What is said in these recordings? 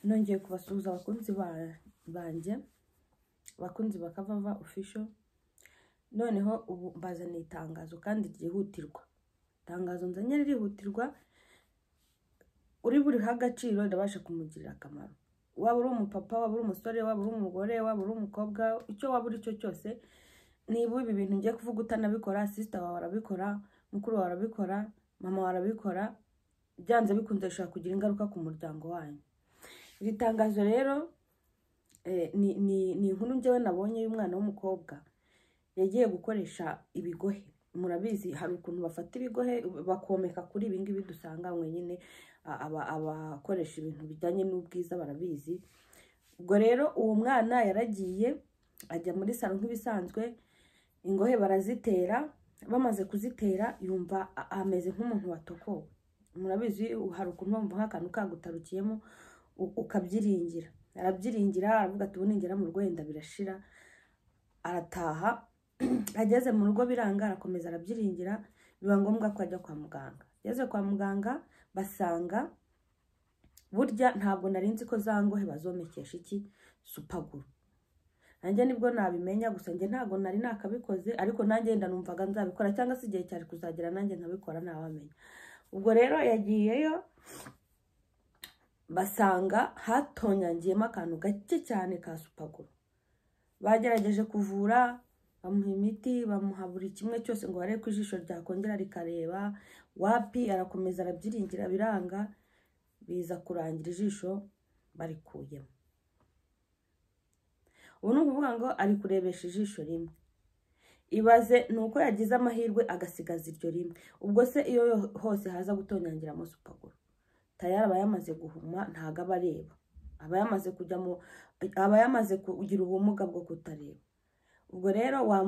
Nongeye kubasuhuza abakunzi banjye, abakunzi ba Kavava Official. Noneho ubu mbazaniye itangazo kandi ryihutirwa. Itangazo nzanye ririhutirwa, uri burihe agaciro rirabasha kumugirira akamaro. Waba uri umupapa, waba uri umusore, waba uri umugore, waba uri umukobwa, icyo waba uri cyo cyose, niba ibi bintu ngiye kuvuga utanabikora, sister wawe arabikora, mukuru wawe arabikora, mama wawe arabikora, byanze bikunze bishobora kugira ingaruka ku muryango wanyu. Iri tangazo rero ni inkuru njyewe nabonye y'umwana w'umukobwa yagiye gukoresha ibigohe. Murabizi hari ukuntu bafata ibigohe bakomeka kuri ibi ngibi dusanganywe nyine, abakoresha ibintu bijyanye n'ubwiza barabizi. Ubwo rero uwo mwana yaragiye ajya muri salon nk'ibisanzwe, ingohe barazitera, bamaze kuzitera yumva ameze nk'umuntu watokowe. Murabizi hari ukuntu bumva nk'akantu kagutarukiyemo ukabyiringira. Arabyiringira, aravuga ati ubu ningera mu rugo wenda birashira. Arataha, ageze mu rugo biranga, arakomeza arabyiringira, biba ngombwa ko ajya kwa muganga. Ageze kwa muganga basanga burya ntabwo nari nzi ko za ngohe bazomekesha iki super glue. Nanjye nibwo nabimenya, gusa njye ntabwo nari nakabikoze, ariko nanjye wenda numvaga nzabikora, cyangwa se igihe cyari kuzagera nanjye nkabikora ntawamenya. Ubwo rero yagiyeyo basanga hatonyangiyemo akantu gake cyane ka super glue. Bagerageje kuvura, bamuha imiti, bamuha buri kimwe cyose ngo barebe ko ijisho ryakongera rikareba, wapi, arakomeza arabyiringira biranga, biza kurangira ijisho barikuyemo. Ubu ni ukuvuga ngo ari kurebesha ijisho rimwe. Ibaze ni uko yagize amahirwe agasigaza iryo rimwe. Ubwo se iyo hose haza gutonyangiramo super glue, tayari aba yamaze guhuma, ntago aba areba, aba yamaze kujya mu, aba yamaze kugira ubumuga bwo kutareba. Ubwo rero wa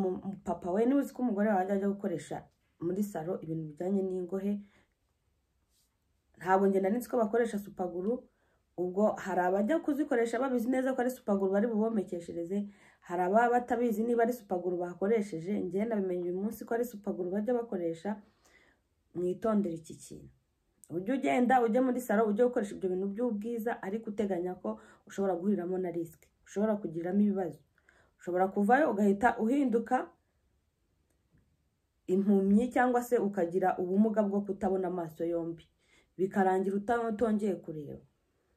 papa we, niba uzi ko umugore wawe ajya gukoresha muri salon ibintu bijyanye n'ingohe, ntabwo njye nari nzi ko bakoresha super glue. Ubwo hari abajya kuzikoresha babizi neza ko ari super glue bari bubomekeshereze, hari ababa batabizi niba ari super glue bakoresheje. Njye nabimenye uyu munsi ko ari super glue bajya bakoresha. Mwitondere iki kintu. Ujye ugenda ujye muri salon ujye gukoresha ibyo bintu by'ubwiza, ariko uteganya ko ushobora guhuriramo na risque, ushobora kugiriramo ibibazo, ushobora kuvayo ugahita uhinduka impumyi, cyangwa se ukagira ubumuga bwo kutabona amaso yombi, bikarangira utongeye kureba.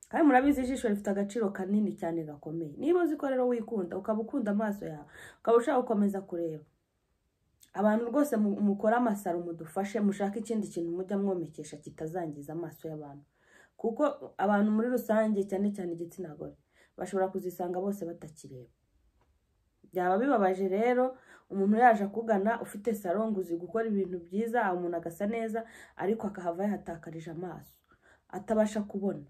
Kandi murabizi ijisho rifite agaciro kanini cyane gakomeye. Niba uzi ko rero wikunda, ukaba ukunda amaso yawe, ukaba ushaka gukomeza kureba, abantu rwose mukora ama salon mudufashe, mushake ikindi kintu mujya mwomekesha kitazangiza amaso y'abantu, kuko abantu muri rusange, cyane cyane igitsina gore, bashobora kuzisanga bose batakireba. Byaba bibabaje rero umuntu yaje akugana ufite salon ngo uzi gukora ibintu byiza, umuntu agasa neza, ariko akahava yahatakarije amaso, atabasha kubona.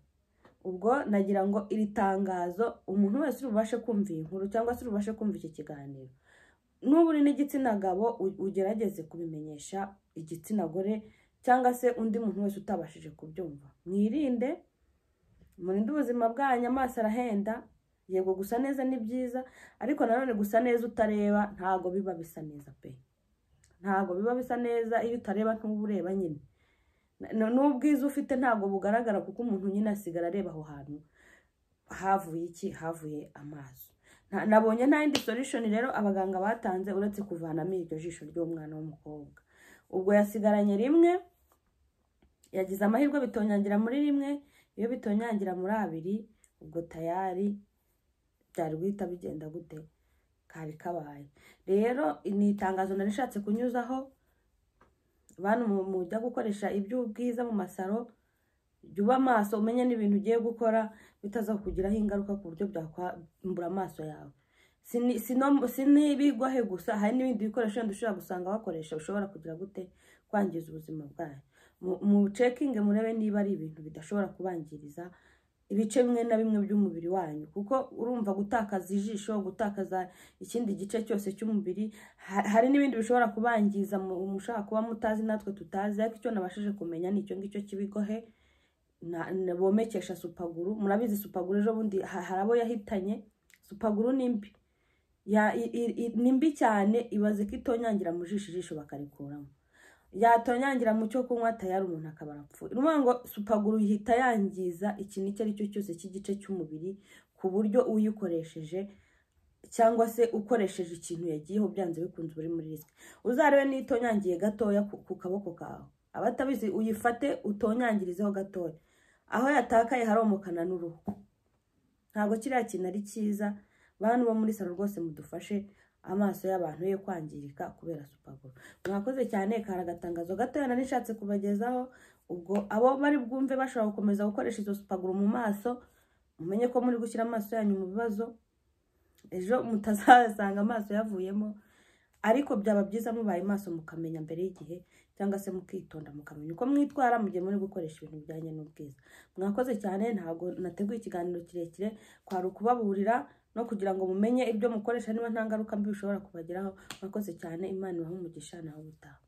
Ubwo nagira ngo iri tangazo umuntu wese uri bubashe kumva iyi nkuru cyangwa se uri bubashe kumva iki kiganiro, n'ubu uri n'igitsina gabo, ugerageze kubimenyesha igitsina gore cyangwa se undi muntu wese utabashije kubyumva. Mwirinde, murinde ubuzima bwanyu, amaso arahenda. Yego gusa neza ni byiza, ariko nanone gusa neza utareba ntago biba bisa neza pe, ntago biba bisa neza. Iyo utareba ntuba ureba nyine, n'ubwiza ufite ntabwo bugaragara, kuko umuntu nyine asigara areba aho hantu havuye iki, havuye amaso. Nabonye nta yindi solution rero abaganga batanze uretse kuvanamo iryo jisho ry'umwana w'umukobwa. Ubwo yasigaranye rimwe, yagize amahirwe bitonyangira muri rimwe. Iyo bitonyangira muri abiri, ubwo tayari byari guhita bigenda gute? Kari kabaye. Rero ni itangazo nari nishatse kunyuzaho. Bantu mujya gukoresha iby'ubwiza mu ma salon, jya uba amaso, umenye n'ibintu ugiye gukora bitaza kukugiraho ingaruka ku buryo byakwambura amaso yawe. Si n'ibigohe gusa, hari n'ibindi bikoresho wenda ushobora gusanga bakoresha bishobora kugira gute, kwangiza ubuzima bwayo. Mu checkinge murebe niba ari ibintu bidashobora kubangiriza ibice bimwe na bimwe by'umubiri wanyu, kuko urumva gutakaza ijisho, gutakaza ikindi gice cyose cy'umubiri, hari n'ibindi bishobora kubangiza mushaka kuba mutazi natwe tutazi. Ariko icyo nabashije kumenya ni icyo ngicyo cy'ibigohe bomekesha super glue. Murabizi super glue ejo bundi hari abo yahitanye. Super glue ni mbi, ni mbi cyane. Ibaze ko itonyangira mu jisho, ijisho bakarikuramo. Yatonyangira mu cyo kunywa, tayari umuntu akaba arapfuye. Ni ukuvuga ngo super glue ihita yangiza ikintu icyo ari cyo cyose cy'igice cy'umubiri, ku buryo uyikoresheje cyangwa se ukoresheje ikintu yagiyeho, byanze bikunze uri muri risk. Uzarebe n'itonyangiye gatoya ku kaboko kawe, abatabizi, uyifate utonyangirizeho gatoya, aho yatakaye haromokana n'uruhu. Ntabwo kiriya kintu ari cyiza. Bantu bo muri salon, rwose mudufashe amaso y'abantu ye kwangirika kubera super glue. Mwakoze cyane. Kari agatangazo gatoya nari nishatse kubagezaho. Ubwo abo bari bwumve bashobora gukomeza gukoresha izo super glue mu maso, mumenye ko muri gushyira amaso yanyu mu bibazo, ejo mutazasanga amaso yavuyemo. Ariko byaba byiza mubaye maso, mukamenya mbere y'igihe, cyangwa se mukitonda, mukamenya uko mwitwara mu gihe muri gukoresha ibintu bijyanye n'ubwiza. Mwakoze cyane. Ntabwo nateguye ikiganiro kirekire, kwari ukubaburira no kugira ngo mumenye ibyo mukoresha niba nta ngaruka mbi bishobora kubageraho. Mwakoze cyane, Imana ibahe umugisha. Nawe ubutaha.